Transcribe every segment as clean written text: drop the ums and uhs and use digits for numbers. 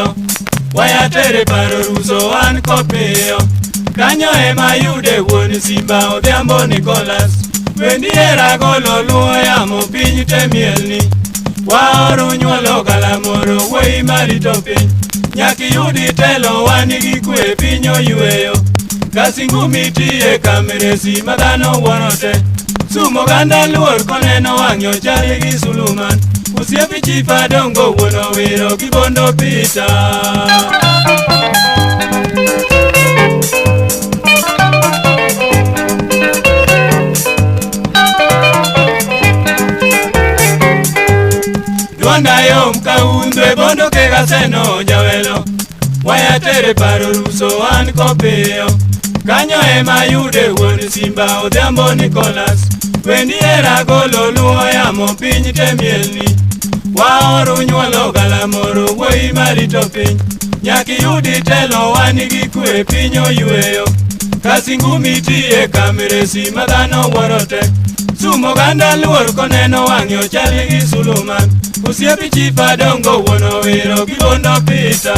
jawelo. Wayatere paro ruso an kopiyo. Kanyo ema yude wuon Simba Odhiambo Nicholas. Wendi hera golo luo yamo piny te mielni. Waoru nyuolo galamoro wuoyi marito piny. Nyakiyudi telo wan gi kwe piny oyweyo. Kasingumi tiye kameresi ma dhano wuoro te. Sumo oganda luor koneno wang'e ochal gi Suluman. Osiepi chifa dongo wuon owiro gi bondo pita. Duonda yom kaundwe bondo ke gaseno jawelo. Wayatere paro ruso an kopiyo. Kanyo ema yude wuon Simba Odhiambo Nicholas. Wendi hera golo luo yamo piny te mielni. Waoru nyuolo galamoro wuoyi marito piny. Nyakiyudi telo wan gi kwe piny oyweyo. Kasingumi tiye kameresi ma dhano wuoro te. Sumo oganda luor koneno wang'e ochal gi Suluman. Osiepi chifa dongo wuon owiro gi bondo pita.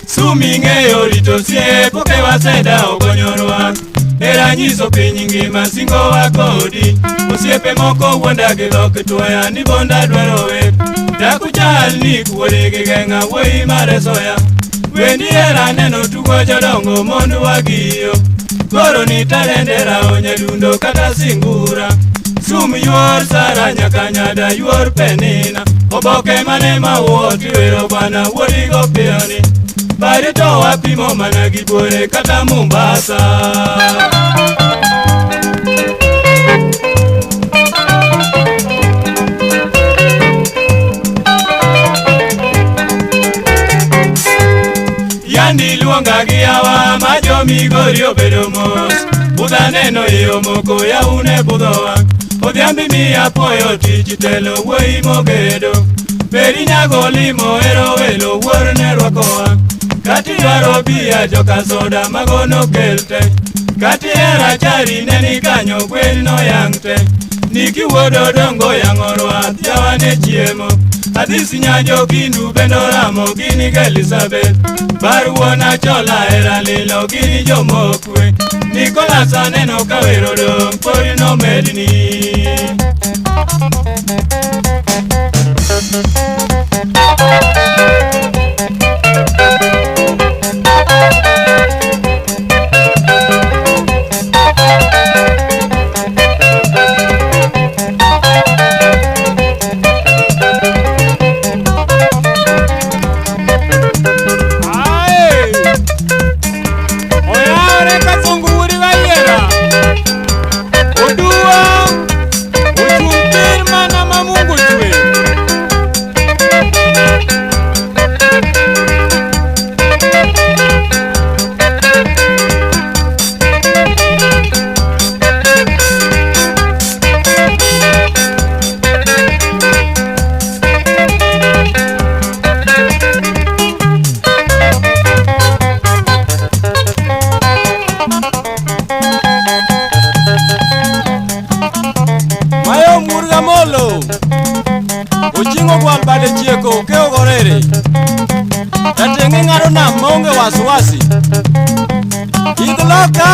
Sumi ng'eyo rito osiep oke waseda ogonyorwa. Era nyiso piny ngima singowa kodi. Osiepe moko wuonda gi dhok twaya ni bonda dwaro wer. Dakuchal ni kuore gi geng'a wuoyi maresoya. Wendi hera neno tugo jodongo mond wagiyo. Koro ni talende rao nyadundo kata singura. Sum yuor Sara nyaka nyada yuor Penina. Oboke mane mawuo tiwero bwana wuodigo piyoni. Bari to wapimo mana gi Buore kata Mombasa. Yandi luonga gi yawa ma jo Migori obedo mos. Budha neno iyo moko yaune budhowa. Odhiambi miya poyo tich telo wuoyi mogedo. Beri nyago limo ero welo wuor ne rwakowa. Kati dwaro bia joka soda mago nokel te. Kati hera chari ne ni kanyo gwen noyang' te. Niki wuod Odongo yang'o rwath yawa ne chiemo. Adhis nyanjo kindu bende oramo gini gi Elizabeth. Bar wuon Achola hera lilo gini jomokwe. Nicholas aneno ka wer odong' pod nomedni. Ae! Oyawore Kasungu wuod Rayiera. Oduwa ochung' tir mana ma Mungu ochweyo. Mayo Murga Molo. Oching'o gwal bade chieko okewo gorere. Jatenge ng'ado nam maonge wasiwasi. Idh loka.